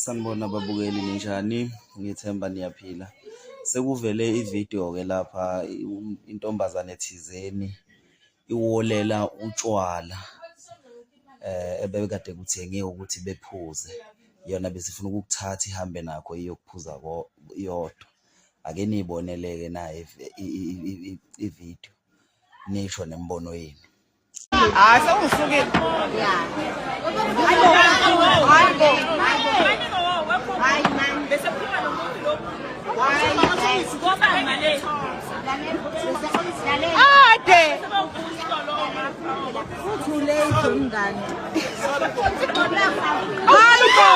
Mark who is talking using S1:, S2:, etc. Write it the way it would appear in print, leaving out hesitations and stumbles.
S1: Sanibona babukeli, ninjani? Ngithemba niyaphila. Sekuvele ividiyo-ke lapha intombazane thizeni iwolela utshwala ebekade kuthengiwe ukuthi bephuze. Yona besifuna ukukuthatha ihambe nakho iyokuphuza yodwa. Ake niyibonele-ke nayo ividiyo nisho nemibono yenu.
S2: Hayi sekusukile.
S3: Hayi man.
S2: Bese phuma nomuntu lo.
S3: Ade.
S4: Too late umngani.
S3: Hayi bo.